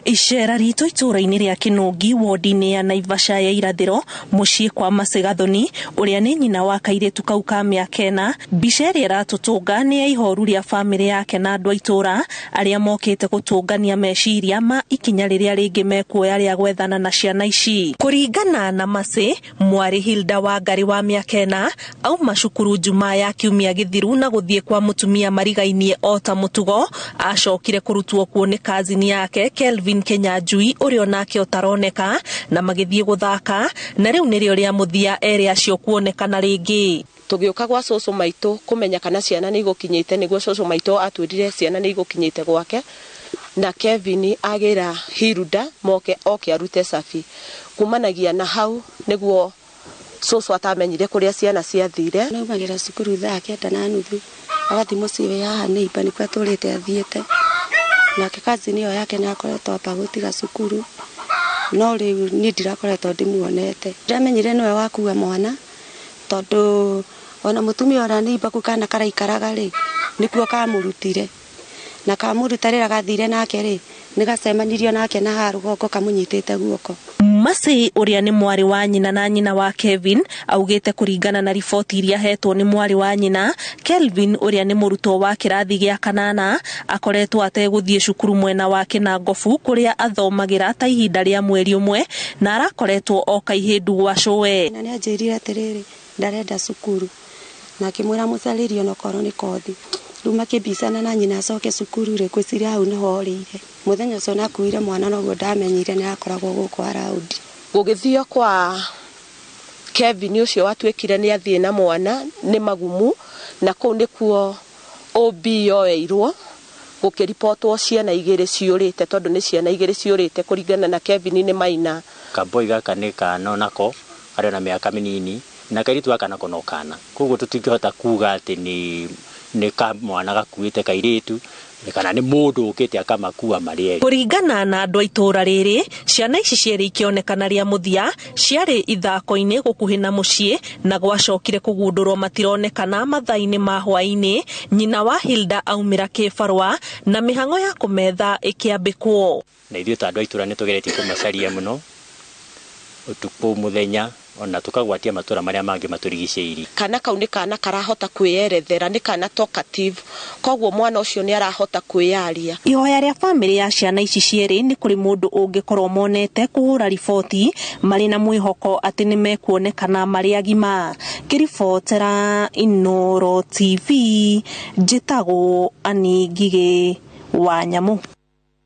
Icera ritũ itũũra-inĩ rĩa Kĩnũngi wodi-inĩ ya Naivasha ya irathĩro mũciĩ kwa Mercy Gathoni ũrĩa nĩ nyina wa kairĩtu kau ka mĩaka 4. Mbica ĩrĩa ĩratũtũnga nĩ ya ihoru rĩa bamĩrĩ yake na andũ a itũũra arĩa mokĩte gũtũngania meciria ma ikinya rĩrĩa rĩngĩ mekuoya rĩa gwethana na ciana ici. Kũringana na Mercy, mwarĩ Hilda Wangari wa mĩaka 4 auma cukuru Jumaa ya kiumia gĩthiru na gũthiĩ kwa mũtumia marigainie o ta mũtugo. Acokire kũrutwo kuo nĩ kazini yake Kelvin Kenyanjui ũrĩa onake ũtaroneka na magĩthiĩ gũthaka, na rĩu nĩrĩo rĩa mũthia erĩ acio kuonekana rĩngĩ. Tũgĩũka gwa cũcũ maitũ kũmenya kana ciana nĩ igũkinyĩte, nĩguo cũcũ maitũ atwĩrire ciana nĩ igũkinyĩte gwake, na Kevin agĩra Hilda moke oke arute cabi. Kumanagia na hau nĩguo cũcũ atamenyire kũrĩa ciana ciathire. Naumagĩra cukuru thaa 9:30 agathiĩ mũciĩ wĩ haha neighbor nĩkuo atũrĩte athiĩte. Nake cousin ĩyo yake nĩ akoretwo amba gũtiga cukuru, no rĩu niĩ ndirakoretwo ndĩmuonete. Ndamenyire nĩwe wakua mwana tondũ ona mũtumia ũrĩa neighbor kũu kana karaikaraga rĩ, nĩkuo kamũrutire. Na kamũruta rĩrĩa gathire nake rĩ, nĩgacemanirio nake na haha rũgongo kamũnyitĩte guoko. Mercy ũrĩa nĩ mwarĩ wa nyina na nyina wa Kevin augĩte kũringana na riboti iria ahetwo nĩ mwarĩ wa nyina, Kelvin ũrĩa nĩ mũrutwo wa kĩrathi gĩa kanana akoretwo ategũthiĩ cukuru mwena wa Kĩnangobu kũrĩa athomagĩra ta ihinda rĩa mweri ũmwe na arakoretwo oka ihĩndu gwa cũwe. Na nĩanjĩrire atĩrĩrĩ, ndarenda cukuru, na akĩmwĩra mũcarĩrie onokorwo nĩ kothi. Rĩu makĩmbicana na nyina acoke cukuru rĩ, ngwĩciria hau nĩho orĩire. Mũthenya ũcio nakuire mwana noguo ndamenyire nĩ akoragwo gũkũ around. Gũgĩthio kwa Kevin ũcio watuĩkire nĩ athiĩ na mwana nĩ magumu, na kũu nĩkuo OB yoeirwo gũkĩribotwo ciana igĩrĩ ciũrĩte, tondũ nĩ ciana igĩrĩ ciũrĩte kũringana na Kevin nĩ maina. Kaboi gaka nĩ kana nako arĩ na mĩaka mĩnini na kairĩtu gaka nako no kana, koguo tũtingĩhota kuga atĩ nĩ ka mwana gakuĩte kairĩtu kana nĩ mũndũ ũkĩte akamakua marĩ erĩ. Kũringana na andũ a itũũra rĩrĩ, ciana ici cierĩ ikĩonekana rĩa mũthia ciarĩ ithako-inĩ gũkuhĩ na mũciĩ na gwacokire kũgundũrwo matironekana mathaa-inĩ ma hwaĩ-inĩ. Nyina wa Hilda aumĩra kĩbarũa na mĩhang'o ya kũmetha ĩkĩambĩkwo. Na ithuĩ ta andũ a itũũra nĩ tũgeretie kũmacaria mũno ũtukũ mũthenya, ona tũkagwatia matũra marĩa mangĩ matũrigicĩirie. Kana kau nĩ kana karahota kwĩyerethera, nĩ kana talkative, koguo mwana ũcio nĩ arahota kwĩyaria. Ihoya rĩa bamĩrĩ ya ciana ici cierĩ nĩ kũrĩ mũndũ ũngĩkorwo monete kũhũra riboti marĩ na mwĩhoko atĩ nĩ mekuonekana marĩ agima. Ngĩribotera Inooro TV, njĩtagwo Annie Ngigĩ wa Nyamũ.